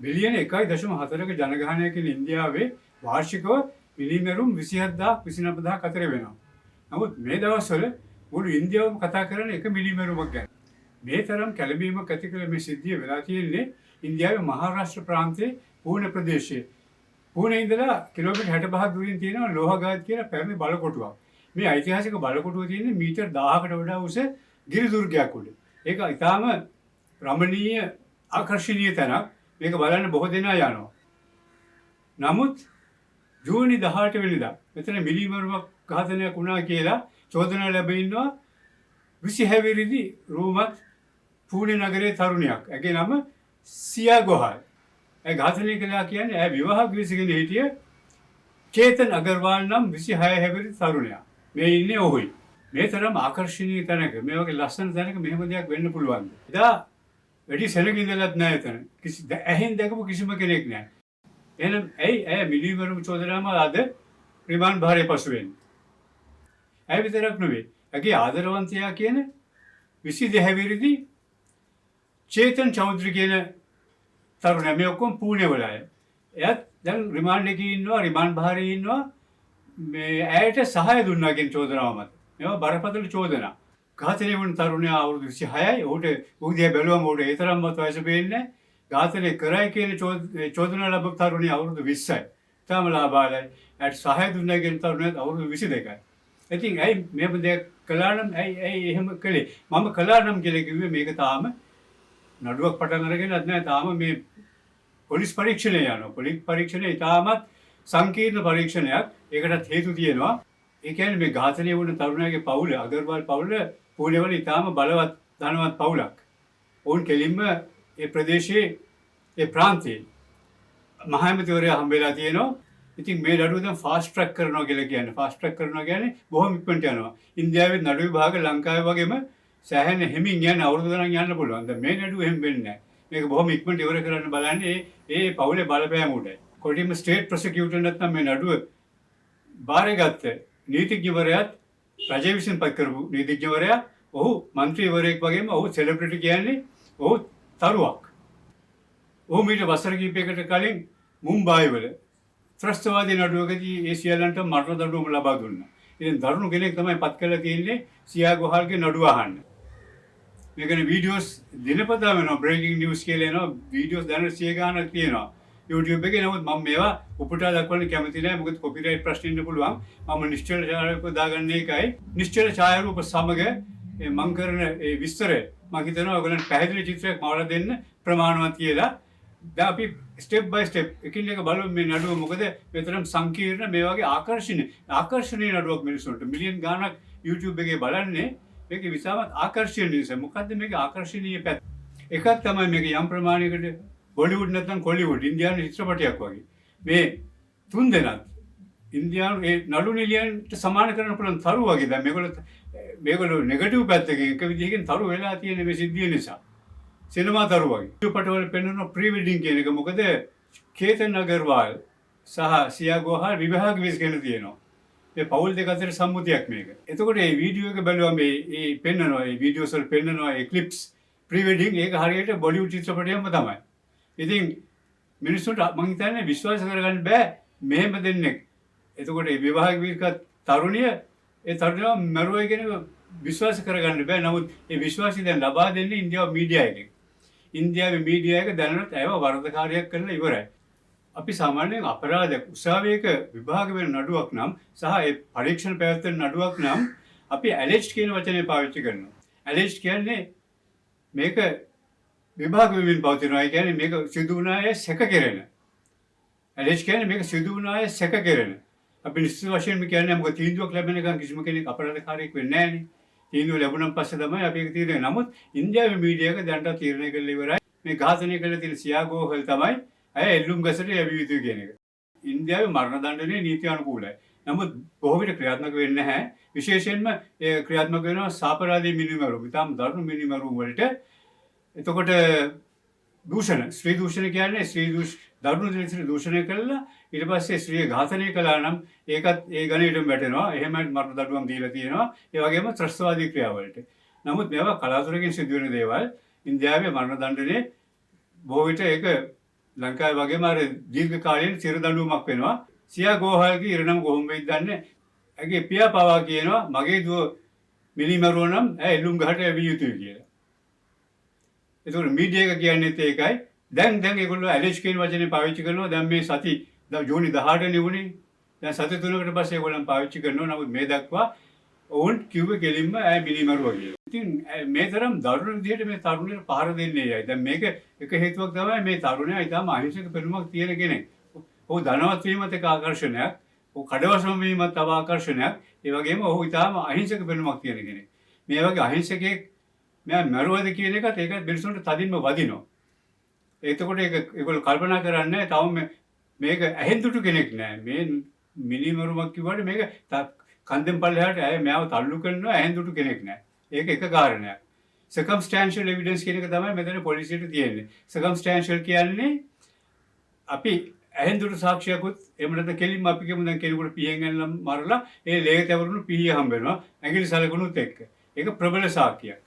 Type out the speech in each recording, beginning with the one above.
බිලියන 1.4ක ජනගහනයකින් ඉන්දියාවේ වාර්ෂිකව මිනීමැරුම් 27,000 29,000 අතර වෙනවා. නමුත් මේ දවස්වල මුළු ඉන්දියාවම කතා කරන එක මිනීමැරුමක් ගැන. මේ තරම් කැළඹීමක් ඇති කළ මේ සිද්ධිය වෙලා තියෙන්නේ ඉන්දියාවේ මහාරාෂ්ට්‍ර ප්‍රාන්තයේ පූනේ ප්‍රදේශයේ. පූනේ ඉඳලා කිලෝමීටර් 65ක් දුරින් තියෙනවා ලෝහගාද් කියන පැරණි බලකොටුවක්. මේ ඓතිහාසික බලකොටුව තියෙන්නේ මීටර් 1000කට වඩා උස ගිරි දුර්ගයක් උඩ. ඒක ඉතාම රමණීය ආකර්ෂණීය තැනක්. මේක බලන්න බොහෝ දෙනා යනවා. නමුත් ජූනි 18 වෙනිදා මෙතන මිනීමරුවක් ඝාතනයක් වුණා කියලා චෝදනා ලැබී ඉන්නවා 20 හැවිරිදි රූමත් පූනේ නගරයේ තරුණියක්. ඇගේ නම සියා ගෝහල්. ඇය ඝාතනය කළා කියන්නේ ඇය විවාහ ගිවිසගෙන හිටිය චේතන් අගර්වාල් නම් 26 හැවිරිදි තරුණයා. මේ ඉන්නේ ඔහුයි. මේ තරම් ආකර්ෂණීය තැනක, මේ වගේ ලස්සන තැනක මෙහෙම දෙයක් වෙන්න පුළුවන්ද? එදා වැඩි සෙනග ඉඳලත් නෑ එතන. කිසි ඇහෙන් දැකපු කිසිම කෙනෙක් නෑ. එහෙනම් ඇයි ඇය මිනීමරුම් චෝදනාව අද රිමාන්ඩ් භාරය පසු වෙන්නේ? ඇය විතරක් නෙවෙයි. ඇගේ ආදරවන්තයා කියන 22 හැවිරිදි චේතන් චෞධරි කියන තරුණයා, මේ ඔක්කොම පූනේ වල අය. එයත් දැන් රිමාන්ඩ් එකේ ඉන්නවා, රිමාන්ඩ් භාරයේ ඉන්නවා. මේ ඇයට සහාය දුන්නා කියන චෝදනාව මත. මේවා බරපතල චෝදනා. ඝාතනය වුණ තරුණයා අවුරුදු 26යි. ඔහුට ඔහු දිහා බැලුවම ඔහුට ඒ තරම්වත් වයස පේන්නේ නැහැ. ඝාතනය කරයි කියන චෝදනා ලැබපු තරුණිය අවුරුදු 20යි. තාම ලාබාලයි. ඇයට සහාය දුන්නා කියන තරුණයාත් අවුරුදු 22යි. ඉතින් ඇයි මෙහෙම දෙයක් කළා නම්, ඇයි ඇයි එහෙම කළේ? මම කළා නම් කියලා කිව්වේ මේක තාම නඩුවක් පටන් අරගෙනත් නෑ. තාම මේ පොලිස් පරීක්ෂණය යනවා. පොලිස් පරීක්ෂණය ඉතාමත් සංකීර්ණ පරීක්ෂණයක්. ඒකටත් හේතු තියෙනවා. ඒ කියන්නේ මේ ඝාතනය වුණ තරුණයාගේ පවුල, අගර්වාල් පවුල, පූනේ වල ඉතාම බලවත් ධනවත් පවුලක්. ඔවුන් කෙලින්ම ඒ ප්‍රදේශයේ, ඒ ප්‍රාන්තයේ මහ ඇමතිවරයා හම්බෙලා තියෙනවා. ඉතින් මේ නඩුව දැන් ෆාස්ට් ට්‍රැක් කරනවා කියලා කියන්නේ. ෆාස්ට් ට්‍රැක් කරනවා කියන්නේ බොහොම ඉක්මනට යනවා. ඉන්දියාවේ නඩු විභාග ලංකාවේ වගේම සෑහෙන හිමින් යන, අවුරුදු ගණන් යන්න පුළුවන්. දැන් මේ නඩුව එහෙම වෙන්නේ නැහැ. මේක බොහොම ඉක්මනට ඉවර කරන්න බලන්නේ ඒ ඒ පවුලේ බලපෑම උඩයි. කොටින්ම ස්ටේට් ප්‍රොසිකියුටර් නැත්නම් මේ නඩුව බාරගත්ත නීතිඥවරයාත් රජය විසින් පත් කරපු නීතිඥවරයා, ඔහු මන්ත්‍රීවරයෙක් වගේම ඔහු සෙලිබ්‍රිටි, කියන්නේ ඔහු තරුවක්. ඔහු මීට වසර කිහිපයකට කලින් මුම්බායි වල ත්‍රස්තවාදී නඩුවකදී ඒ සියල්ලන්ට මරණ දඬුවම ලබා දුන්නා. ඉතින් දරුණු කෙනෙක් තමයි පත් කරලා තියෙන්නේ සියා ගෝහල්ගේ නඩුව අහන්න. මේකනේ වීඩියෝස් දිනපතා වෙනවා, බ්‍රේකින් නිවුස් කියලා එනවා. වීඩියෝස් දැනට සිය ගාණක් තියෙනවා YouTube එකේ. නමුත් මම මේවා උපුටා දක්වන්න කැමති නෑ, මොකද කොපිරයිට් ප්‍රශ්න ඉන්න පුළුවන්. මම නිශ්චල ඡායාරූප දාගන්න එකයි. නිශ්චල ඡායාරූප සමග ඒ මං කරන ඒ විස්තරය මං හිතනවා ඔයගොල්ලන්ට පැහැදිලි චිත්‍රයක් මවලා දෙන්න ප්‍රමාණවත් කියලා. දැන් අපි ස්ටෙප් බයි ස්ටෙප් එකින් එක බලමු මේ නඩුව. මොකද මේ තරම් සංකීර්ණ, මේ වගේ ආකර්ෂණීය ආකර්ෂණීය නඩුවක් මිනිස්සුන්ට මිලියන් ගාණක් YouTube එකේ බලන්නේ මේක විශාලත් ආකර්ෂණීය නිසා. මොකද්ද මේකේ ආකර්ෂණීය පැත්ත? එකක් තමයි මේක යම් ප්‍රමාණයකට බොලිවුඩ් නැත්නම් කොලිවුඩ් ඉන්දියානු චිත්‍රපටයක් වගේ. මේ තුන් දෙනත් ඉන්දියානු ඒ නළු නිළියන්ට සමාන කරන්න පුළුවන් තරු වගේ. දැන් මේගොල්ලෝ මේගොල්ලෝ නෙගටිව් පැත්තකින් එක විදිහකින් තරු වෙලා තියෙන මේ සිද්ධිය නිසා. සිනමා තරු වගේ. චිත්‍රපටවල පෙන්වන ප්‍රී වෙඩින් කියන එක, මොකද කේතන් අගර්වාල් සහ සියා ගෝහල් විවාහ ගිවිසගෙන තියෙනවා. මේ පවුල් දෙක අතර සම්මුතියක් මේක. එතකොට මේ වීඩියෝ එක බැලුවම මේ ඒ පෙන්නනවා, ඒ වීඩියෝස් වල පෙන්නනවා ඒ ක්ලිප්ස් ප්‍රී වෙඩින්, ඒක හරියට බොලිවුඩ් චිත්‍රපටයක්ම තමයි. ඉතින් මිනිස්සුන්ට මං හිතන්නේ විශ්වාස කරගන්න බෑ මෙහෙම දෙන්නෙක්. එතකොට මේ විවාහ ගිවිසගත් තරුණිය ඒ තරුණියව මැරුවයි කියන එක විශ්වාස කරගන්න බෑ. නමුත් ඒ විශ්වාසය දැන් ලබා දෙන්නේ ඉන්දියාව මීඩියා එකෙන්. ඉන්දියාවේ මීඩියා එක දැනනොත් ඇයව වරදකාරියක් කරලා ඉවරයි. අපි සාමාන්‍යයෙන් අපරාධයක් උසාවියක විභාග වෙන නඩුවක් නම් සහ ඒ පරීක්ෂණ පැවැත්වෙන නඩුවක් නම් අපි ඇලෙජ්ඩ් කියන වචනය පාවිච්චි කරනවා. ඇලෙජ්ඩ් කියන්නේ මේක විභාග වෙමින් පවතිනවා. ඒ කියන්නේ මේක සිදු වුණ අය සැක කෙරෙන. ඇලෙජ්ඩ් කියන්නේ මේක සිදු වුණ අය සැක කෙරෙන. අපි නිශ්චිත වශයෙන්ම කියන්නේ, මොකද තීන්දුවක් ලැබෙනකන් කිසිම කෙනෙක් අපරාධකාරයෙක් වෙන්නේ නැහැනේ. තීන්දුව ලැබුණන් පස්සේ තමයි අපි ඒක තීරණය කරන්නේ. නමුත් ඉන්දියාවේ මීඩියා එක දැනට තීරණය කරලා ඉවරයි. මේ ඝාතනය කරලා තියෙන සියා ගෝහල් තමයි, ඇය එල්ලුම් ගසට යැවිය යුතුයි කියන එක. ඉන්දියාවේ මරණ දඬුවමේ නීති අනුකූලයි. නමුත් බොහෝ විට ක්‍රියාත්මක වෙන්නේ නැහැ. විශේෂයෙන්ම ඒ ක්‍රියාත්මක වෙනවා සාපරාධී මිනිමරුම්, ඉතාම දරුණු මිනිමරුම් වලට. එතකොට දූෂණ, ස්ත්‍රී දූෂණ කියන්නේ ස්ත්‍රී දරුණු ලෙස දූෂණය කළා ඊට පස්සේ ස්ත්‍රිය ඝාතනය කළා නම් ඒකත් ඒ ගණයටම වැටෙනවා. එහෙම මරණ දඬුවම් දීලා තියෙනවා. ඒ වගේම ත්‍රස්තවාදී ක්‍රියාවලට. නමුත් මේවා කලාතුරකින් සිදුවෙන දේවල්. ඉන්දියාවේ මරණ දඬුවමේ බොහෝ විට ඒක ලංකාවේ වගේම අර දීර්ඝ කාලීන සිර දඬුවමක් වෙනවා. සියා ගෝහල්ගේ ඉරණම කොහොම වෙයිද දන්නේ. ඇගේ පියා පවා කියනවා මගේ දුව මිනි මරුවා නම් ඈ එල්ලුම් ගහට ඇවිය යුතුයි කියලා. ඒතකොට මීඩියා එක කියන්නේත් ඒකයි. දැන් දැන් ඒගොල්ලෝ ඇලෙජ් කියන වචනේ පාවිච්චි කරනවා. දැන් මේ සති දැන් ජූනි 18 නෙවුනේ. දැන් සති 3කට පස්සේ ඒගොල්ලන් පාවිච්චි කරනවා. නමුත් මේ දක්වා ඔවුන් කිව්වේ කෙලින්ම ඈ මිනි මරුවා කියලා. ඉතින් මේ තරම් දරුණු විදිහට මේ තරුණයට පහර දෙන්නේ ඇයි? දැන් මේක එක හේතුවක් තමයි මේ තරුණයා ඉතාම අහිංසක පෙනුමක් තියෙන කෙනෙක්. ඔහු ධනවත් වීමත් එක ආකර්ෂණයක්. ඔහු කඩවසම වීමත් තව ආකර්ෂණයක්. ඒ වගේම ඔහු ඉතාම අහිංසක පෙනුමක් තියෙන කෙනෙක්. මේ වගේ අහිංසකයෙක් මෙයා මැරුවද කියන එකත් ඒක මිනිසුන්ට තදින්ම වදිනවා. එතකොට ඒක ඒගොල්ලෝ කල්පනා කරන්නේ තවම මේක ඇහෙන් දුටු කෙනෙක් නෑ. මේ මිනිමරුමක් කිව්වට මේක කන්දෙන් පල්ලෙහාට ඇය මෙයාව තල්ලු කරනවා ඇහෙන් දුටු කෙනෙක් නෑ. ඒක එක කාරණයක්. සර්කම්ස්ටැන්ෂියල් එවිඩන්ස් කියන එක තමයි මෙතන පොලිසියට තියෙන්නේ. සර්කම්ස්ටැන්ෂියල් කියන්නේ අපි ඇහෙන් දුටු සාක්ෂියකුත් එහෙම නැත්නම් කෙලින්ම අපි කියමු දැන් කෙනෙකුට පිහියෙන් ඇනලා මරලා ඒ ලේ තැවරුණු පිහිය හම්බ වෙනවා ඇඟිලි සලකුණුත් එක්ක. ඒක ප්‍රබල සාක්ෂියක්.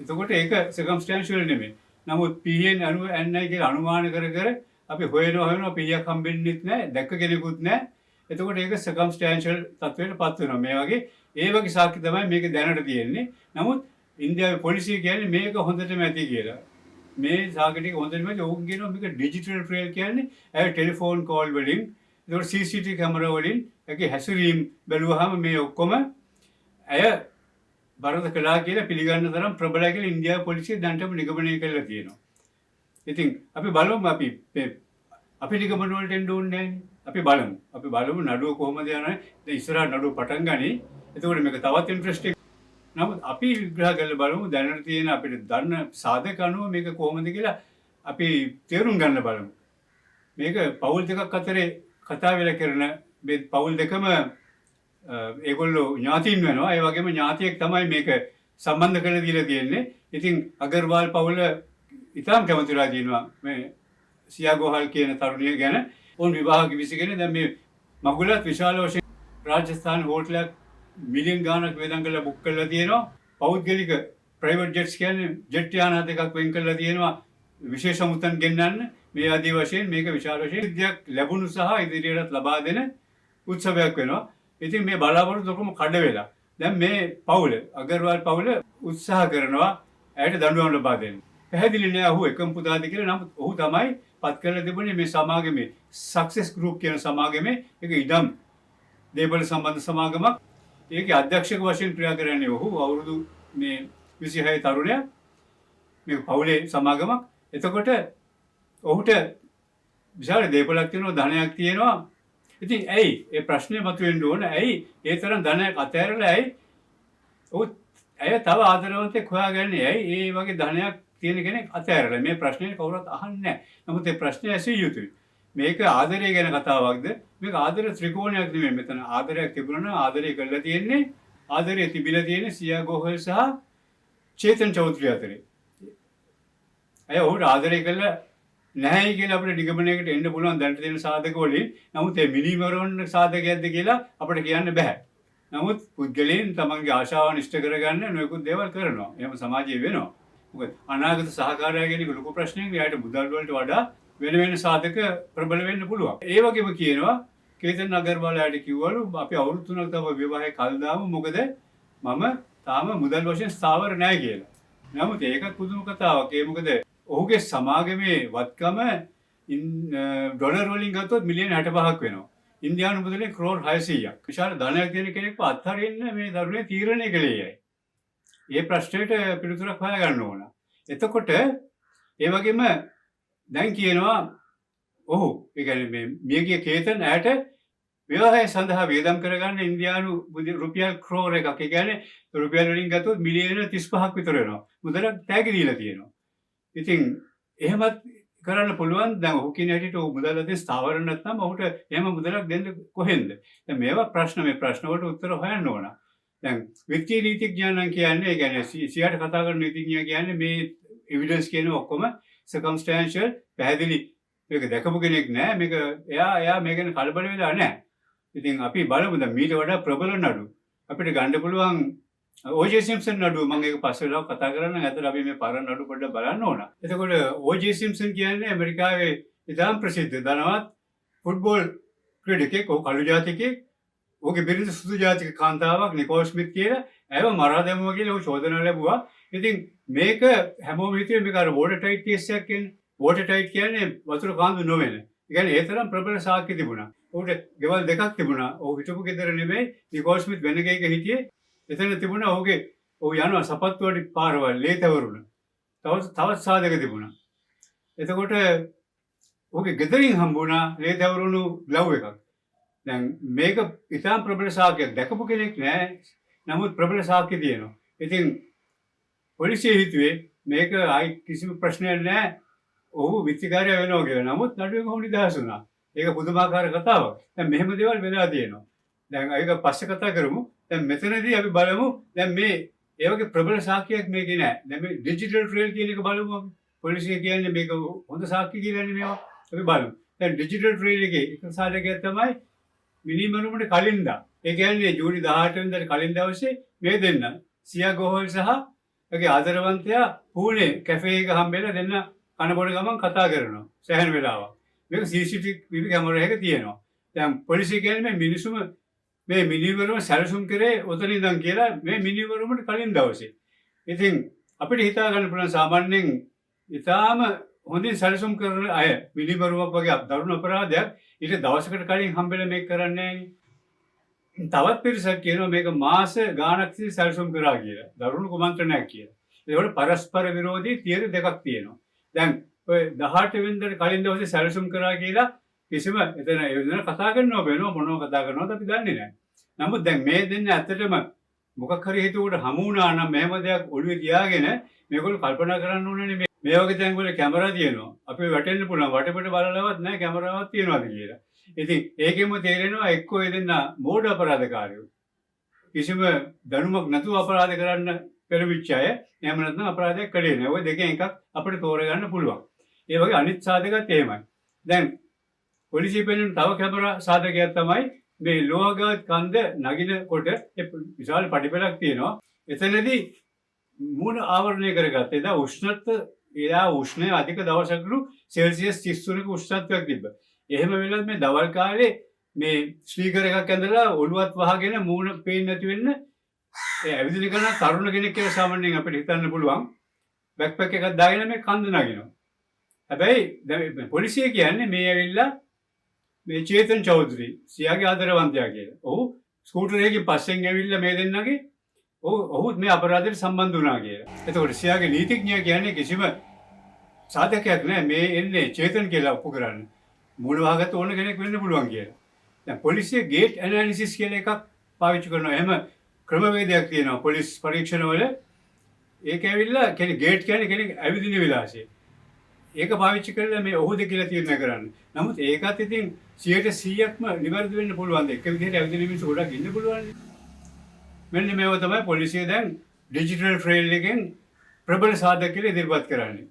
එතකොට ඒක සර්කම්ස්ටැන්ෂියල් නෙමෙයි. නමුත් පිහියෙන් අනු ඇන්නයි කියලා අනුමාන කර කර අපි හොයනවා හොයනවා පිහියක් හම්බෙන්නෙත් නෑ, දැක්ක කෙනෙකුත් නෑ. එතකොට ඒක සර්කම්ස්ටැන්ෂියල් තත්ත්වයට පත් වෙනවා. මේ වගේ ඒ වගේ සාක්ෂි තමයි මේක දැනට තියෙන්නේ. නමුත් ඉන්දියාවේ පොලිසිය කියන්නේ මේක හොඳටම ඇති කියලා. මේ සාක්ෂි ටික හොඳටම ඇති. ඔවුන් කියනවා මේක ඩිජිටල් ට්‍රේල් කියන්නේ ඇය ටෙලිෆෝන් කෝල් වලින්, ඒතකොට CCTV camera වලින් ඒකේ හැසිරීම් බැලුවහම මේ ඔක්කොම ඇය වරද කළා කියලා පිළිගන්න තරම් ප්‍රබලයි කියලා ඉන්දියාවේ පොලිසිය දැනටම නිගමනය කරලා තියෙනවා. ඉතින් අපි බලමු, අපි මේ අපි නිගමන වලට එන්න ඕනේ නෑනේ. අපි බලමු. අපි බලමු නඩුව කොහොමද යන්නේ. දැන් ඉස්සරහ නඩුව පටන් ගනි. එතකොට මේක තවත් ඉන්ටරෙස්ටිං. නමුත් අපි විග්‍රහ කරලා බලමු දැනට තියෙන අපිට දන්න සාධක අනුව මේක කොහොමද කියලා අපි තේරුම් ගන්න බලමු. මේක පවුල් දෙකක් අතරේ කතා වෙලා කරන මේ පවුල් දෙකම ඒගොල්ලෝ ඥාතීන් වෙනවා. ඒ වගේම ඥාතියෙක් තමයි මේක සම්බන්ධ කරලා දීලා තියෙන්නේ. ඉතින් අගර්වාල් පවුල ඉතාම කැමති වෙලා තියෙනවා මේ සියා ගෝහල් කියන තරුණිය ගැන. ඔවුන් විවාහ විසිගෙන දැන් මේ මගුලත් විශාල වශයෙන් රාජස්ථාන හෝටලයක් මිලියන් ගාණක් වේදම් කරලා බුක් කරලා තියෙනවා. පෞද්ගලික ප්‍රයිවට් ජෙට්ස් කියන්නේ ජෙට් යානා දෙකක් වෙන් කරලා තියෙනවා විශේෂ මුත්තන් ගෙන්නන්න. මේ ආදී වශයෙන් මේක විශාල වශයෙන් සිද්ධියක් ලැබුණු සහ ඉදිරියටත් ලබා දෙන උත්සවයක් වෙනවා. ඉතින් මේ බලාපොරොත්තු ඔක්කොම කඩ වෙලා දැන් මේ පවුල අගර්වාල් පවුල උත්සාහ කරනවා ඇයට දඬුවම් ලබා දෙන්න. පැහැදිලි නෑ ඔහු එකම පුතාද කියලා. නමුත් ඔහු තමයි පත් කරලා තිබුණේ මේ සමාගමේ සක්සස් ගෲප් කියන සමාගමේ ඒක ඉඩම් දේපළ සම්බන්ධ සමාගමක්. ඒකේ අධ්‍යක්ෂක වශයෙන් ක්‍රියා කරන්නේ ඔහු අවුරුදු මේ 26 තරුණයා. මේ පවුලේ සමාගමක්. එතකොට ඔහුට විශාල දේපලක් තියෙනවා, ධනයක් තියෙනවා. ඉතින් ඇයි ඒ ප්‍රශ්නේ මතුවෙන්න ඕන? ඇයි ඒ තරම් ධනයක් අතහැරලා ඇයි ඔහු ඇය තව ආදරවන්තයෙක් හොයාගන්නේ? ඇයි ඒ වගේ ධනයක් තියෙන කෙනෙක් අතහැරලා? මේ ප්‍රශ්නේ කවුරුත් අහන්නේ නැහැ. නමුත් ඒ ප්‍රශ්නේ ඇසිය යුතුයි. මේක ආදරය ගැන කතාවක්ද? මේක ආදර ත්‍රිකෝණයක් නෙමෙයි. මෙතන ආදරයක් තිබුණා නම් ආදරය කරලා තියෙන්නේ, ආදරය තිබිලා තියෙන්නේ සියා ගෝහල් සහ චේතන් චෞධරි අතරේ. ඇය ඔහුට ආදරය කළා නැහැයි කියලා අපිට නිගමනයකට එන්න පුළුවන් දැනට තියෙන සාධක වලින්. නමුත් ඒ මිනිමරුවන් සාධකයක්ද කියලා අපිට කියන්න බෑ. නමුත් පුද්ගලයන් තමන්ගේ ආශාවන් ඉෂ්ට කරගන්න නොයෙකුත් දේවල් කරනවා. එහෙම සමාජයේ වෙනවා. මොකද අනාගත සහකාරයා කියන එක ලොකු ප්‍රශ්නයක්. එයාට මුදල් වලට වඩා වෙන වෙන සාධක ප්‍රබල වෙන්න පුළුවන්. ඒ වගේම කියනවා කේතන් අගර්වාල් එයාට කිව්වලු අපි අවුරුදු 3ක් තව විවාහය කල් දාමු, මොකද මම තාම මුදල් වශයෙන් ස්ථාවර නෑ කියලා. නමුත් ඒකත් පුදුම කතාවක්. ඒ මොකද ඔහුගේ සමාගමේ වත්කම ඩොලර් වලින් ගත්තොත් මිලියන 65ක් වෙනවා. ඉන්දියානු මුදලෙන් ක්‍රෝර් 600ක්. විශාල ධනයක් තියෙන කෙනෙක්ව අත්හරින්න මේ දරුණේ තීරණය කළේ ඇයි? ඒ ප්‍රශ්නෙට පිළිතුරක් හොයාගන්න ඕන. එතකොට ඒ වගේම දැන් කියනවා ඔහු, ඒ කියන්නේ මේ මියගිය කේතන් ඇයට විවාහය සඳහා වියදම් කරගන්න ඉන්දියානු රුපියල් ක්‍රෝර් එකක්. ඒ කියන්නේ රුපියල් වලින් ගත්තොත් මිලියන 35ක් විතර වෙනවා. මුදලක් තෑගි දීලා තියෙනවා. ඉතින් එහෙමත් කරන්න පුළුවන්. දැන් ඔහු කියන හැටියට ඔහු මුදල් අතින් ස්ථාවර නැත්නම් ඔහුට එහෙම මුදලක් දෙන්න කොහෙන්ද? දැන් මේවා ප්‍රශ්න, මේ ප්‍රශ්න වලට උත්තර හොයන්න ඕන. දැන් විත්තිය නීතිඥයා නම් කියන්නේ, ඒ කියන්නේ සියාට කතා කරන නීතිඥයා කියන්නේ මේ එවිඩන්ස් කියන ඔක්කොම සර්කම්ස්ටැන්ෂියල්, පැහැදිලි. මේක දැකපු කෙනෙක් නෑ. මේක එයා මේ ගැන කලබල වෙලා නෑ. ඉතින් අපි බලමු දැන් මීට වඩා ප්‍රබල නඩු අපිට ගන්න පුළුවන්. ඕජේ සිම්ප්සන් නඩුව මම ඒක පස්සේ වෙලාවක කතා කරන්නම්. ඇත්තට අපි මේ පරණ නඩු පොඩ්ඩක් බලන්න ඕන. එතකොට ඕජේ සිම්ප්සන් කියන්නේ ඇමරිකාවේ ඉතාම ප්‍රසිද්ධ ධනවත් ෆුට්බෝල් ක්‍රීඩකයෙක්. ඔහු කළු ජාතිකයෙක්. ඔහුගේ බිරිඳ සුදු ජාතික කාන්තාවක් නිකෝල් ස්මිත් කියලා. ඇයව මරා දැමුවා කියලා ඔහු චෝදනා ලැබුවා. ඉතින් මේක හැමෝම හිතුවේ මේක අර වෝටර් ටයිට් කේස් එකක් කියන්නේ. වෝටර් ටයිට් කියන්නේ වතුර කාන්දු නොවන. ඒ කියන්නේ ඒ තරම් ප්‍රබල සාක්ෂි තිබුණා. ඔහුට ගෙවල් දෙකක් තිබුණා. ඔහු හිටපු ගෙදර නෙමෙයි, නිකෝල් ස්මිත් වෙන ගෙයක හිටියේ. එතන තිබුණා ඔහුගේ ඔහු යනවා සපත්තු අඩි පාරවල් ලේ තැවරුණ. තවත් සාධක තිබුණා. එතකොට ඔහුගේ ගෙදරින් හම්බුණා ලේ තැවරුණු ග්ලව් එකක්. දැන් මේක ඉතාම ප්‍රබල සාක්ෂියක්. දැකපු කෙනෙක් නෑ. නමුත් ප්‍රබල සාක්ෂි තියෙනවා. ඉතින් පොලිසිය හිතුවේ මේක ආයි කිසිම ප්‍රශ්නයක් නෑ. ඔහු විත්තිකාරය වෙනවා කියලා. නමුත් නඩුවෙන් ඔහු නිදහස් වුණා. ඒක පුදුමාකාර කතාවක්. දැන් මෙහෙම දේවල් වෙලා තියෙනවා. දැන් ඒක පස්සේ කතා කරමු. දැන් මෙතනදී අපි බලමු. දැන් මේ ඒ වගේ ප්‍රබල සාක්ෂියක් මේකේ නෑ. දැන් මේ ඩිජිටල් ට්‍රේල් කියන එක බලමු අපි. පොලිසිය කියන්නේ මේක හොඳ සාක්ෂි කියලානේ මේවා. අපි බලමු. දැන් ඩිජිටල් ට්‍රේල් එකේ එක සාධකයක් තමයි මිනිමරුමට කලින් දා. ඒ කියන්නේ ජූනි 18 වෙනිදාට කලින් දවසේ මේ දෙන්න සියා ගෝහල් සහ ඒගේ ආදරවන්තයා පූනේ කැෆේ එක හම්බෙලා දෙන්න කන බොන ගමන් කතා කරනවා. සෑහෙන වෙලාවක්. මේක CCTV camera එකක තියෙනවා. දැන් පොලිසිය කියන්නේ මේ මිනිසුම මේ මිනිවරුම සැලසුම් කරේ ඔතන ඉඳන් කියලා මේ මිනිවරුමට කලින් දවසේ. ඉතින් අපිට හිතා ගන්න පුළුවන් සාමාන්‍යයෙන් ඉතාම හොඳින් සැලසුම් කරන අය මිනිමරුවක් වගේ දරුණු අපරාධයක් ඊට දවසකට කලින් හම්බෙලා මේක කරන්නේ නෑනේ. තවත් පිරිසක් කියනවා මේක මාස ගාණක් තිස්සේ සැලසුම් කරා කියලා. දරුණු කුමන්ත්‍රණයක් කියලා. ඒකට පරස්පර විරෝධී තියරි දෙකක් තියෙනවා. දැන් ඔය 18 වෙනිදාට කලින් දවසේ සැලසුම් කරා කියලා කිසිම එතන ඒ වෙනකොට කතා කරනවා වෙනවා මොනව කතා කරනවද අපි දන්නේ නැහැ. නමුත් දැන් මේ දෙන්න ඇත්තටම මොකක් හරි හේතුවකට හමු වුණා නම් මෙහෙම දෙයක් ඔළුවේ තියාගෙන මේගොල්ලෝ කල්පනා කරන්න ඕනනේ. මේ වගේ තැන්වල කැමරා තියෙනවා. අපි වැටෙන්න පුළුවන්. වටපිට බලලවත් නැහැ කැමරාවක් තියෙනවද කියලා. ඉතින් ඒකෙම තේරෙනවා එක්කෝ ඒ දෙන්න මෝඩ අපරාධකාරයෝ. කිසිම දැනුමක් නැතුව අපරාධ කරන්න පෙළඹිච්ච අය. එහෙම නැත්නම් අපරාධයක් කළේ නෑ. ඔය දෙකෙන් එකක් අපිට තෝරගන්න පුළුවන්. ඒ වගේ අනිත් සාධකත් එහෙමයි. දැන් පොලිසිය පෙන්වන තව කැමරා සාධකයක් තමයි මේ ලෝහගත් කන්ද නගිනකොට ඒ විශාල පඩිපෙළක් තියෙනවා. එතනදී මූණ ආවරණය කරගත්ත. එදා උෂ්ණත්ව එදා උෂ්ණය අධික දවසකලු සෙල්සියස් 33ක උෂ්ණත්වයක් තිබ්බා. එහෙම වෙලත් මේ දවල් කාලේ මේ ස්පීකර් එකක් ඇඳලා ඔළුවත් වහගෙන මූණ පේන්නේ නැති වෙන්න ඒ ඇවිදින කරන තරුණ කෙනෙක් කියලා සාමාන්‍යයෙන් අපිට හිතන්න පුළුවන්. බැක්පැක් එකක් දාගෙන මේ කන්ද නගිනවා. හැබැයි දැන් පොලිසිය කියන්නේ මේ ඇවිල්ලා මේ චේතන් චෞධරි සියාගේ ආදරවන්තයා කියලා. ඔහු ස්කූටර් එකකින් පස්සෙන් ඇවිල්ලා මේ දෙන්නගේ ඔහුත් මේ අපරාධයට සම්බන්ධ වුණා කියලා. එතකොට සියාගේ නීතිඥයා කියන්නේ කිසිම සාධකයක් නෑ මේ එන්නේ චේතන් කියලා ඔප්පු කරන්න. මූණ වහගත්ත ඕන කෙනෙක් වෙන්න පුළුවන් කියලා. දැන් පොලිසිය ගේට් ඇනාලිසිස් කියලා එකක් පාවිච්චි කරනවා. එහෙම ක්‍රමවේදයක් තියෙනවා පොලිස් පරීක්ෂණවල. ඒක ඇවිල්ලා කියන්නේ ගේට් කියන්නේ කෙනෙක් ඇවිදින විලාසය. ඒක පාවිච්චි කරලා මේ ඔහුද කියලා තීරණය කරන්න. නමුත් ඒකත් ඉතින් 100%ක්ම නිවැරදි වෙන්න පුළුවන්. එක විදිහට ඇවිදින මිනිස්සු ගොඩක් ඉන්න පුළුවන්. මෙන්න මේව තමයි පොලිසිය දැන් ඩිජිටල් ට්‍රේල් එකෙන් ප්‍රබල සාධක කියලා ඉදිරිපත් කරන්නේ.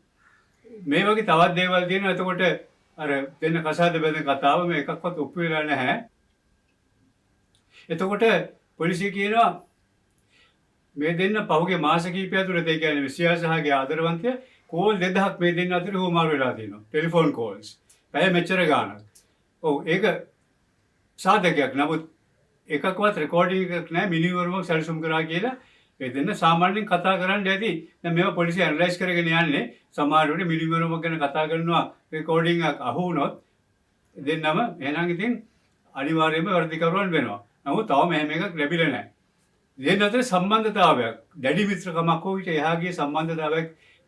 මේ වගේ තවත් දේවල් තියෙනවා. එතකොට අර දෙන්න කසාද බැඳ කතාව මේ එකක්වත් ඔප්පු වෙලා නැහැ. එතකොට පොලිසිය කියනවා මේ දෙන්න පහුගිය මාස කිහිපය ඇතුළත, ඒ කියන්නේ සියා සහගේ ආදරවන්තයා කෝල් 2000ක් මේ දෙන්න අතර හුවමාරු වෙලා තියෙනවා. Telephone calls. පැය මෙච්චර ගාණක්. ඔව් ඒක සාධකයක්. නමුත් එකක්වත් රෙකෝඩින් එකක් නෑ මිනිවරුමක් සැලසුම් කරා කියලා. මේ දෙන්න සාමාන්‍යයෙන් කතා කරන්න ඇති. දැන් මේවා පොලිසිය ඇනලයිස් කරගෙන යන්නේ. සමහර වෙලට මිනිවරුමක් ගැන කතා කරනවා රෙකෝඩින් එකක් අහු වුණොත් දෙන්නම එහෙනම් ඉතින් අනිවාර්යයෙන්ම වැරදිකරුවන් වෙනවා. නමුත් තවම එහෙම එකක් ලැබිලා නෑ. දෙන්න අතර සම්බන්ධතාවයක්, දැඩි මිත්‍රකමක් හෝ ඊට එහා ගිය සම්බන්ධතාවයක්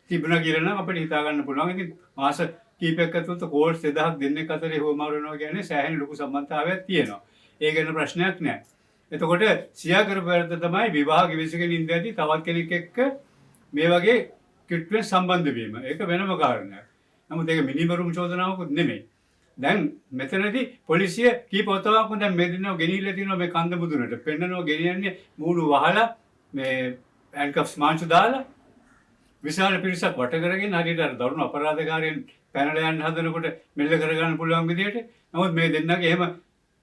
තිබුණා කියලා නම් අපිට හිතා ගන්න පුළුවන්. ඉතින් මාස කීපයක් ඇතුළත කෝල්ස් 2000ක් දෙන්නෙක් අතරේ හුවමාරු වෙනවා කියන්නේ සෑහෙන ලොකු සම්බන්ධතාවයක් තියෙනවා. ඒ ගැන ප්‍රශ්නයක් නෑ. එතකොට සියා කරපු වැරද්ද තමයි විවාහ ගිවිසගෙන ඉඳදී තවත් කෙනෙක් එක්ක මේ වගේ කිට්ටුවෙන් සම්බන්ධ වීම. ඒක වෙනම කාරණයක්. නමුත් ඒක මිනිමරුම් චෝදනාවකුත් නෙමෙයි. දැන් මෙතනදී පොලිසිය කීප වතාවක්ම දැන් මේ දෙන්නව ගෙනිහිල්ලා තියෙනවා මේ කන්ද මුදුනට. පෙන්නනවා ගෙනියන්නේ මූණු වහලා මේ හැන්ඩ්කෆ්ස් මාංචු දාලා විශාල පිරිසක් වට කරගෙන හරියට අර දරුණු අපරාධකාරයන් පැනලා යන්න හදනකොට මෙල්ල කරගන්න පුළුවන් විදියට. නමුත් මේ දෙන්නගේ එහෙම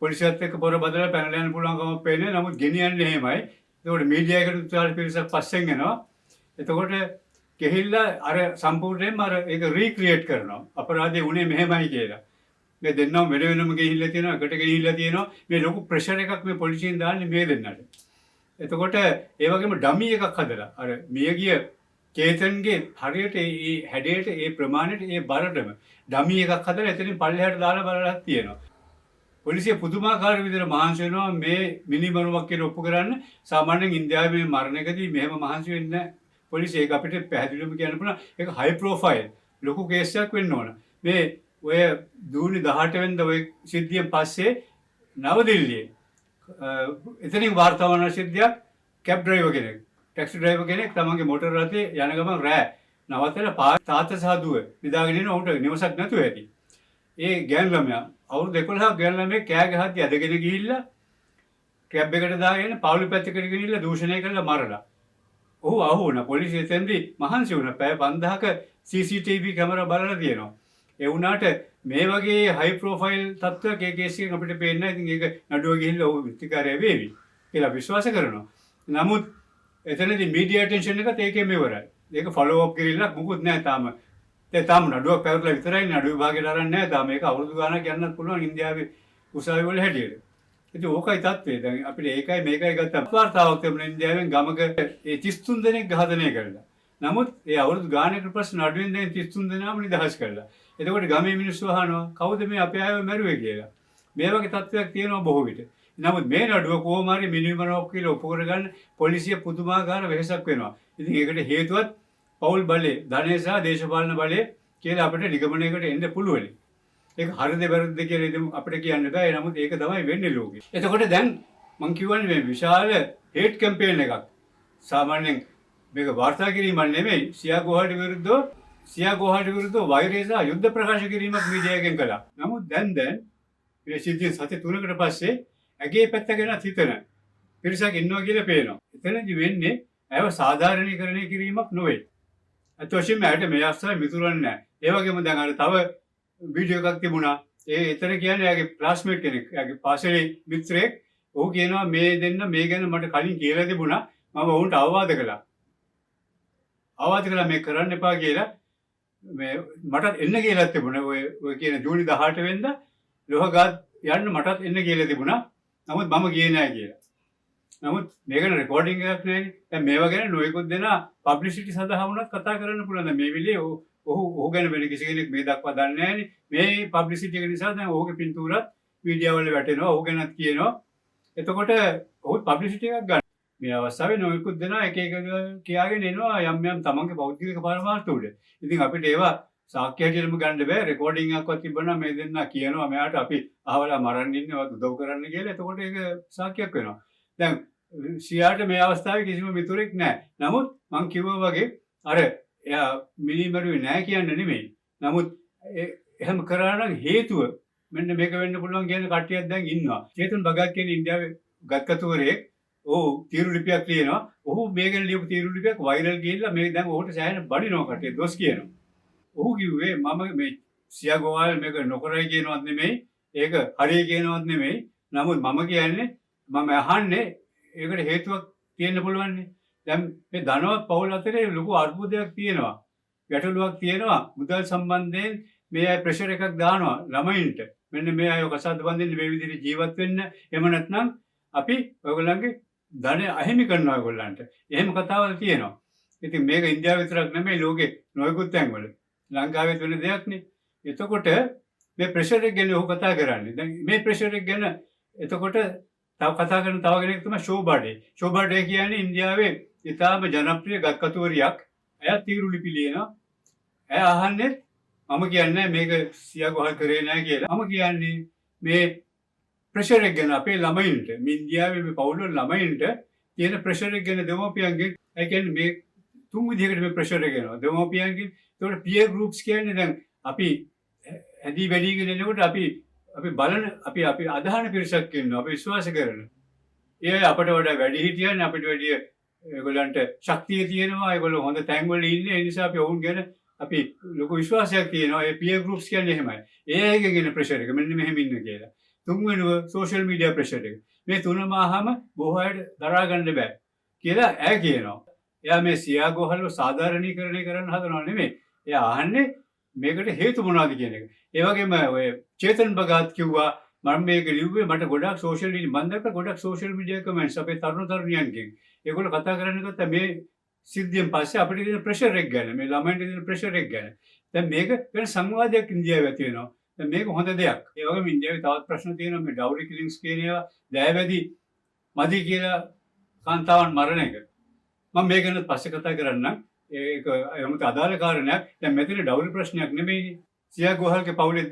පොලිසියත් එක්ක පොර බදලා පැනලා යන්න පුළුවන් කමක් පේන්නේ. නමුත් ගෙනියන්නේ එහෙමයි. එතකොට මීඩියා එකට විශාල පිරිසක් පස්සෙන් එනවා. එතකොට ගිහිල්ලා අර සම්පූර්ණයෙන්ම අර ඒක රීක්‍රියේට් කරනවා. අපරාධය වුණේ මෙහෙමයි කියලා. මේ දෙන්නම වෙන වෙනම ගිහිල්ලා තියෙනවා, එකට ගිහිල්ලා තියෙනවා. මේ ලොකු ප්‍රෙෂර් එකක් මේ පොලිසියෙන් දාන්නේ මේ දෙන්නට. එතකොට ඒ වගේම ඩමි එකක් හදලා අර මියගිය චේතන්ගේ හරියට ඒ හැඩයට, ඒ ප්‍රමාණයට, ඒ බරටම ඩමි එකක් හදලා එතනින් පල්ලෙහාට දාලා බලලා තියෙනවා. පොලිසිය පුදුමාකාර විදිහට මහන්සි වෙනවා මේ මිනිමරුවක් කියලා ඔප්පු කරන්න. සාමාන්‍යයෙන් ඉන්දියාවේ මේ මරණයකදී මෙහෙම මහන්සි වෙන්නේ නැහැ. පොලිසිය ඒක අපිට පැහැදිලිවම කියන්න පුළුවන්. ඒක හයි ප්‍රොෆයිල් ලොකු කේස් එකක් වෙන්න ඕන. මේ ඔය ජූනි 18 වෙනිදා ඔය සිද්ධියෙන් පස්සේ නවදිල්ලියේ එතනින් වාර්තා වන සිද්ධියක්, කැබ් ඩ්‍රයිවර් කෙනෙක්, ටැක්සි ඩ්‍රයිවර් කෙනෙක් තමන්ගේ මොටර් රථේ යන ගමන් රෑ නවත්තලා තාත්තා සහ දුව නිදාගෙන ඉන්න, ඔහුට නිවසක් නැතුව ඇති. ඒ ගෑනු ළමයා, අවුරුදු 11ක් ගෑනු ළමයෙක්, කෑ ගහද්දි ඇදගෙන ගිහිල්ලා කැබ් එකට දාගෙන පාවුලි පැත්තකට ගෙනිහිල්ලා දූෂණය කරලා මරලා. ඔහු අහු වුණා. පොලිසිය එතෙන්දී මහන්සි වුණා. පැය 5000ක CCTV camera බලලා තියෙනවා. ඒ වුණාට මේ වගේ හයි ප්‍රොෆයිල් තත්ත්වයක් ඒ කේස් එකෙන් අපිට පේන්නේ නැහැ. ඉතින් ඒක නඩුව ගිහිල්ලා ඔහු විත්තිකාරය වේවි කියලා විශ්වාස කරනවා. නමුත් එතනදී මීඩියා ඇටෙන්ෂන් එකත් ඒකෙම ඉවරයි. ඒක ෆලෝ අප් කිරිල්ලක් මුකුත් නැහැ තාම. දැන් තාම නඩුවක් පැවරලා විතරයි, නඩු විභාගයට අරන් නැහැ තාම. ඒක අවුරුදු ගාණක් යන්නත් පුළුවන් ඉන්දියාවේ උසාවි වල හැටියට. ඉතින් ඕකයි තත්ත්වය. දැන් අපිට ඒකයි මේකයි ගත්තා. වාර්තාවක් තිබුණා ඉන්දියාවෙන් ගමක ඒ 33 දෙනෙක් ඝාතනය කරලා. නමුත් ඒ අවුරුදු ගානකට පස්සේ නඩුවෙන් දැන් 33 දෙනාම නිදහස් කරලා. එතකොට ගමේ මිනිස්සු අහනවා කවුද මේ අපේ අයව මැරුවේ කියලා. මේ වගේ තත්ත්වයක් තියෙනවා බොහෝ විට. නමුත් මේ නඩුව කොහොම හරි මිනිමරවක් කියලා ඔප්පු කරගන්න පොලිසිය පුදුමාකාර වෙහෙසක් වෙනවා. ඉතින් ඒකට හේතුවත් පෞල් බලය, ධනය සහ දේශපාලන බලය කියලා අපිට නිගමනයකට එන්න පුළුවනි. ඒක හරිද වැරදිද කියලා ඉතින් අපිට කියන්න බෑ. නමුත් ඒක තමයි වෙන්නේ ලෝකේ. එතකොට දැන් මං කියවන්නේ මේ විශාල හේට් කැම්පේන් එකක්. සාමාන්‍යයෙන් මේක වාර්තා කිරීමක් නෙමෙයි, සියා ගෝහාට විරුද්ධව වෛරය සහ යුද්ධ ප්‍රකාශ කිරීමක් මීඩියා එකෙන් කළා. නමුත් දැන් දැන් මේ සිද්ධිය සති 3කට පස්සේ ඇගේ පැත්ත ගැන හිතන පිරිසක් ඉන්නවා කියලා පේනවා. එතනදි වෙන්නේ ඇයව සාධාරණීකරණය කිරීමක් නොවේ. ඇත්ත වශයෙන්ම ඇයට මේ අවස්ථාවේ මිතුරන් නැහැ. ඒ වගේම දැන් අර තව වීඩියෝ එකක් තිබුණා. ඒ එතන කියන්නේ එයාගේ ක්ලාස්මේට් කෙනෙක්, එයාගේ පාසලේ මිත්‍රයෙක්. ඔහු කියනවා මේ දෙන්න මේ ගැන මට කලින් කියලා තිබුණා. මම ඔවුන්ට අවවාද කළා. අවවාද කළා මේ කරන්න එපා කියලා. මේ මටත් එන්න කියලා තිබුණා. ඔය ඔය කියන ජූනි 18 වෙනිදා ලෝහගත් යන්න මටත් එන්න කියලා තිබුණා. නමුත් මම ගියේ නෑ කියලා. නමුත් මේකට රෙකෝඩින් එකක් නෑනේ. දැන් මේවා ගැන නොයෙකුත් දෙනා පබ්ලිසිටි සඳහා වුණත් කතා කරන්න පුළුවන්. දැන් මේ වෙලේ ඔහු ඔහු ඔහු ගැන වෙන කිසි කෙනෙක් මේ දක්වා දන්නේ නෑනේ. මේ පබ්ලිසිටි එක නිසා දැන් ඔහුගේ පින්තූරත් මීඩියා වල වැටෙනවා. ඔහු ගැනත් කියනවා. එතකොට ඔහු පබ්ලිසිටි එකක් ගන්න. මේ අවස්ථාවේ නොයෙකුත් දෙනා එක එක දේවල් කියාගෙන එනවා යම් යම් තමන්ගේ පෞද්ගලික පරමාර්ථ උඩ. ඉතින් අපිට ඒවා සාක්ෂි හැටියටම ගන්න බෑ. රෙකෝඩින් එකක්වත් තිබ්බනම් මේ දෙන්නා කියනවා මෙයාට අපි අහවලා මරන්න ඉන්නේ, ඔයත් උදව් කරන්න කියලා. එතකොට ඒක සාක්ෂියක් වෙනවා. දැන් සියාට මේ අවස්ථාවේ කිසිම මිතුරෙක් නෑ. නමුත් මං කිව්වා වගේ අර එයා මිනීමරුවේ නෑ කියන්න නෙමෙයි. නමුත් එහෙම කරා නම් හේතුව මෙන්න මේක වෙන්න පුළුවන් කියන කට්ටියක් දැන් ඉන්නවා. චේතන් භගත් කියන ඉන්දියාවේ ගත්කතුවරයෙක්, ඔහු තීරු ලිපියක් ලියනවා. ඔහු මේ ගැන ලියපු තීරු ලිපියක් වෛරල් ගිහිල්ලා මේ දැන් ඔහුට සෑහෙන බනිනවා කට්ටිය, දොස් කියනවා. ඔහු කිව්වේ මම මේ සියා ගෝවාල් මේක නොකරයි කියනවත් නෙමෙයි, ඒක හරි කියනවත් නෙමෙයි. නමුත් මම කියන්නේ, මම අහන්නේ ඒකට හේතුවක් තියෙන්න පුළුවන්නේ. දැන් මේ ධනවත් පවුල් අතරේ ලොකු අර්බුදයක් තියෙනවා. ගැටලුවක් තියෙනවා. මුදල් සම්බන්ධයෙන් මේ අය ප්‍රෙෂර් එකක් දානවා ළමයින්ට. මෙන්න මේ අය කසාද බඳින්න, මේ විදිහට ජීවත් වෙන්න. එහෙම නැත්නම් අපි ඔයගොල්ලන්ගේ ධනය අහිමි කරනවා ඔයගොල්ලන්ට. එහෙම කතාවල් තියෙනවා. ඉතින් මේක ඉන්දියාව විතරක් නෙමෙයි, ලෝකේ නොයෙකුත් තැන්වල. ලංකාවෙත් වෙන දෙයක් නේ. එතකොට මේ ප්‍රෙෂර් එක ගැන ඔහු කතා කරන්නේ. දැන් මේ ප්‍රෙෂර් එක ගැන එතකොට තව කතා කරන තව කෙනෙක් තමයි ශෝභා ඩේ. ශෝභා ඩේ කියන්නේ ඉන්දියාවේ ඉතාම ජනප්‍රිය ගත්කතුවරියක්. ඇය තීරු ලිපි ලියනවා. ඇය අහන්නේ, මම කියන්නේ මේක සියා ගෝහල් කරේ නෑ කියලා. මම කියන්නේ මේ ප්‍රෙෂර් එක ගැන, අපේ ළමයින්ට, මේ ඉන්දියාවේ මේ පවුල් වල ළමයින්ට තියෙන ප්‍රෙෂර් එක ගැන දෙමව්පියන්ගෙන්. ඒ කියන්නේ මේ තුන් විදිහකට මේ ප්‍රෙෂර් එක එනවා. දෙමව්පියන්ගෙන්, ඒතකොට පියර් ගෲප්ස් කියන්නේ දැන් අපි හැදී වැඩිගෙන එනකොට අපි අපි බලන, අපි අපි අදහන පිරිසක් ඉන්නවා, අපි විශ්වාස කරන. ඒ අය අපට වඩා වැඩි හිටියන්, අපිට වැඩිය ඒගොල්ලන්ට ශක්තිය තියෙනවා, ඒගොල්ලෝ හොඳ තැන්වල ඉන්නේ. ඒ නිසා අපි ඔවුන් ගැන අපි ලොකු විශ්වාසයක් තියෙනවා. ඒ පියර් ගෲප්ස් කියන්නේ එහෙමයි. ඒ අයගෙන් එන ප්‍රෙෂර් එක මෙන්න මෙහෙම ඉන්න කියලා. තුන්වෙනුව සෝෂල් මීඩියා ප්‍රෙෂර් එක. මේ තුනම ආවම බොහෝ අයට දරා ගන්න බෑ කියලා ඇය කියනවා. එයා මේ සියා ගෝහල්ව සාධාරණීකරණය කරන්න හදනව නෙමෙයි. එයා අහන්නේ මේකට හේතු මොනවද කියන එක. ඒ වගේම ඔය චේතන් බගාත් කිව්වා, මම මේක ලිව්වේ මට ගොඩාක් සෝෂල් මීඩියා, මම දැක්ක ගොඩක් සෝෂල් මීඩියා කමෙන්ට්ස් අපේ තරුණ තරුණියන්ගෙන්. ඒගොල්ලෝ කතා කරන්න ගත්තා මේ සිද්ධියෙන් පස්සේ අපිට තියෙන ප්‍රෙෂර් එක ගැන, මේ ළමයින්ට තියෙන ප්‍රෙෂර් එක ගැන. දැන් මේක වෙන සංවාදයක් ඉන්දියාවේ ඇති වෙනවා. දැන් මේක හොඳ දෙයක්. ඒ වගේම ඉන්දියාවේ තවත් ප්‍රශ්න තියෙනවා, මේ ඩවුරි කිලින්ග්ස් කියන ඒවා, දෑවැදි මදි කියලා කාන්තාවන් මරණ එක. මම මේ ගැන පස්සේ කතා කරන්නම්. ඒක එමත් අදාළ කාරණයක්. දැන් මෙතන ඩවුරි ප්‍රශ්නයක් නෙමෙයිනේ. සියා ගෝහල්ගේ පවුලේ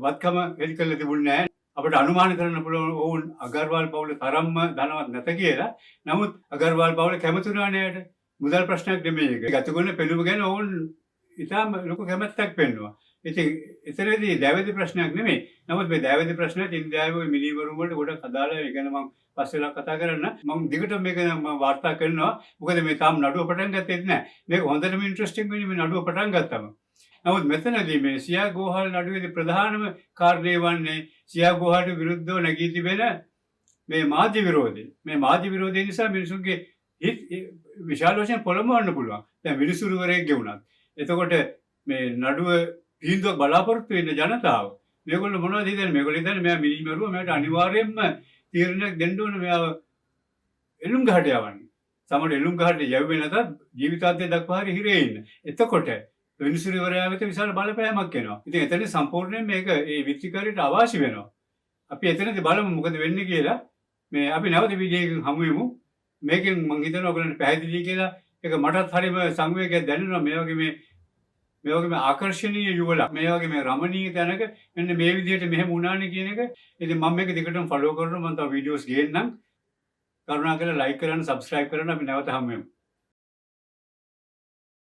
වත්කම හෙළි කරලා තිබුණේ නැහැ. අපිට අනුමාන කරන්න පුළුවන් ඔවුන් අගර්වාල් පවුලේ තරම්ම ධනවත් නැත කියලා. නමුත් අගර්වාල් පවුල කැමති වුණා නේද? මුදල් ප්‍රශ්නයක් නෙමෙයි ඒක. ගතගුණ පෙනුම ගැන ඔවුන් ඉතාම ලොකු කැමැත්තක් පෙන්නුවා. ඉතින් එතනදී දෑවැදි ප්‍රශ්නයක් නෙමෙයි. නමුත් මේ දෑවැදි ප්‍රශ්නයත් ඉන්දියාවේ ඔය මිනීමරුම් වලට ගොඩක් අදාළයි. ඒ ගැන මම පස්සේ වෙලාවක කතා කරන්න. මම දිගටම මේක මම වාර්තා කරනවා. මොකද මේ තාම නඩුව පටන් ගත්තෙත් නෑ. මේක හොඳටම ඉන්ටරෙස්ටිං වෙන්නේ මේ නඩුව පටන් ගත්තම. නමුත් මෙතනදී මේ සියා ගෝහල් නඩුවේදී ප්‍රධානම කාරණේ වන්නේ සියා ගෝහල්ට විරුද්ධව නැගී තිබෙන මේ මාධ්‍ය විරෝධය. මේ මාධ්‍ය විරෝධය නිසා මිනිසුන්ගේ හිත් විශාල වශයෙන් පොළඹවන්න පුළුවන්. දැන් විනිසුරුවරයෙක්ගේ වුණත්. එතකොට මේ නඩුව තීන්දුවක් බලාපොරොත්තු වෙන ජනතාව මේගොල්ලෝ මොනවද හිතන්නේ? මේගොල්ලෝ හිතන්නේ මෙයා මිනීමරුවා, මෙයාට අනිවාර්යයෙන්ම තීරණයක් දෙන්න ඕන, මෙයාව එළුම් ගහට යවන්න. සමහර එළුම් ගහට යවුවේ නැතත් ජීවිතාන්තය දක්වා හරි හිරේ ඉන්න. එතකොට විනිසුරුවරයා වෙත විශාල බලපෑමක් එනවා. ඉතින් එතන සම්පූර්ණයෙන් මේක ඒ විත්තිකාරයට අවාසි වෙනවා. අපි එතනදී බලමු මොකද වෙන්නේ කියලා. මේ අපි නැවත වීඩියෝ එකකින් හමු වෙමු. මේකෙන් මං හිතනවා ඔයගොල්ලන්ට පැහැදිලි කියලා. ඒක මටත් හරිම සංවේගයක් දැනෙනවා මේ වගේ මේ ආකර්ෂණීය යුවලක්, මේ වගේ මේ රමණීය තැනක මෙන්න මේ විදිහට මෙහෙම වුණානේ කියන එක. ඉතින් මම මේක දිගටම ෆලෝ කරනවා. මම තව වීඩියෝස් ගේන්නම්. කරුණාකරලා ලයික් කරන්න, සබ්ස්ක්‍රයිබ් කරන්න. අපි නැවත හමු වෙමු.